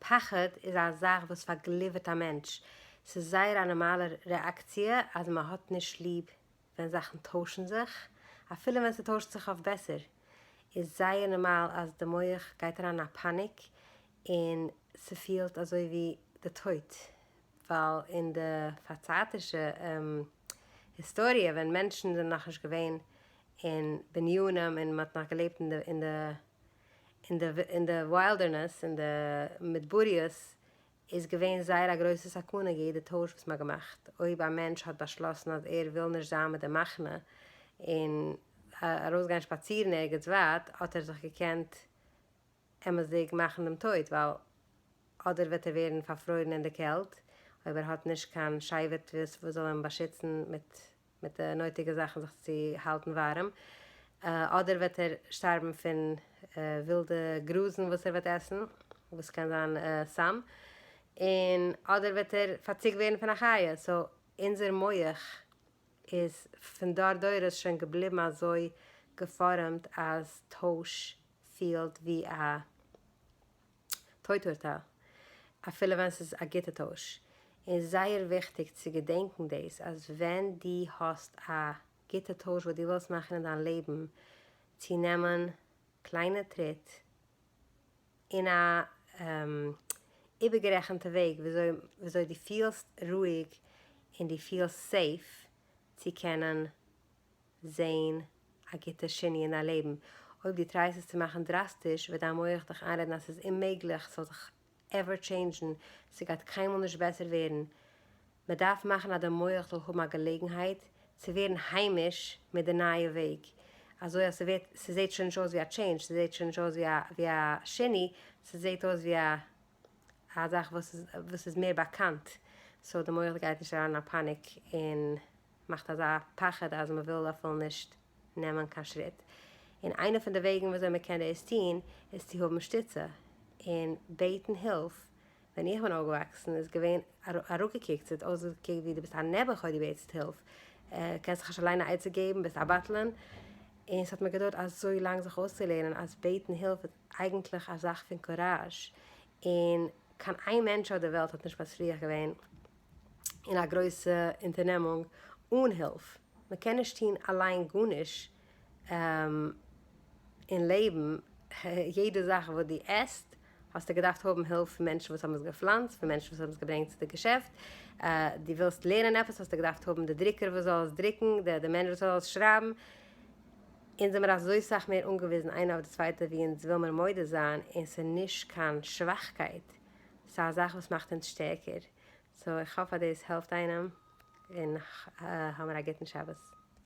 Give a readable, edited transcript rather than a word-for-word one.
פחד איז א זאך וואס פארגליווערט א מענטש. ס'איז זייער א נארמאלע רעאקציע אז מ'האט נישט ליב ווען זאכן טוישן זיך, אפילו ווען ס'טוישט זיך אויף בעסער, איז זייער נארמאל אז די מח גייט אריין אין א פאניק און ס'פילט אזוי ווי די טויט, ווייל אין די פארצייטישע היסטאריע ווען מענטשן זענען נאכנישט געווען אין בנינים און מ'האט נאך געלעבט אין די אין די אין די אין די wilderness אין די מדבריות איז געווען זייער א גרויסע סכנה יעדע טויש וואס מ'האט געמאכט, אויב א מענטש האט באשלאסן אז ער וויל נישט זיין מיט די מחנה און ארויסגיין שפאצירן ערגעץ ווייט האט ער זיך געקענט אמת'דיג מאכן דעם טויט ווייל אדער וועט ער ווערן פארפרוירן אין די קעלט אויב ער האט נישט קיין שבט וואס זאל אים באשיצן מיט מיט די נויטיגע זאכן זיך צו האלטן ווארעם, אדער וועט ער שטארבן פון ווילדע גראזן וואס ער וועט עסן, וואס קען זיין סם, און אדער וועט ער פארציקט ווערן פון א חיה, so אונזער מח איז פון דור דורות שוין געבליבן אזוי געפארעמט אז טויש פילט ווי א טויט אורטייל, אפילו ווען ס'איז א גוטע טויש. און זייער וויכטיג צו געדענקן דאס אז ווען דו האסט א גוטע טויש וואס דו ווילסט מאכן אין דיין לעבן, צו נעמען קליינע טריט אין א איבערגערעכנטע וועג וויאזוי דו פילסט רואיג און דו פילסט safe צו קענען זעהן א גוטע שינוי אין דיין לעבן. אויב דו טרייסט עס צו מאכן דראסטיש וועט דיין מח דיך איינרעדן אז ס'איז אוממעגליך ס'זאל זיך ever טשעינדזשן, ס'גייט קיינמאל נישט בעסער ווערן. מ'דארף מאכן אז די מח זאל האבן א געלעגנהייט צו ווערן היימיש מיט די נייע וועג, אזוי אז ס'ווערט ס'זעהט שוין נישט אויס ווי א change, ס'זעהט שוין נישט אויס ווי א ווי א שינוי, ס'זעהט אויס ווי א א זאך וואס איז וואס איז מער באקאנט, so די מח גייט נישט אריין אין א פאניק און מאכט אזא פחד אז מען וויל אפילו נישט נעמען קיין שריט, און איינע פון די וועגן וויאזוי מען קען דאס טון איז צו האבן שטיצע און בעטן הילף, ווען איך בין אויפגעוואקסן איז געווען אראפגעקוקט, ס'האט אויסגעקוקט ווי דו ביסט א נעבעך אויב דו בעטסט הילף, קענסט זיך נישט אליין א עצה געבן, ביסט א בטלן, און ס'האט מיר געדויערט אזוי לאנג זיך אויסצולערנען אז בעטן הילף איז אייגנטליך א זאך פון קוראזש, און קיין איין מענטש אויף דער וועלט האט נישט מצליח געווען אין א גרויסע אונטערנעמונג אן הילף. מען קען נישט טון אליין גארנישט אין לעבן, יעדע זאך וואס דו עסט האסטו געדארפט האבן הילף פון מענטשן וואס האבן עס געפלאנצט, פון מענטשן וואס האבן עס געברענגט צו די געשעפט, דו ווילסט לערנען עפעס האסטו געדארפט האבן די דרוקער וואס זאל עס דרוקן, די מענטש וואס זאל עס שרייבן, אונז זעמיר אזוי סאך מער אנגעוויזן איינע אויף די צווייטע ווי אונז וויל מיר מודה זיין, און ס'איז נישט קיין שוואכקייט, ס'איז א זאך וואס מאכט אונז שטערקער, so איך האף אז דאס העלפט איינעם, און האמיר א גוטן שבת.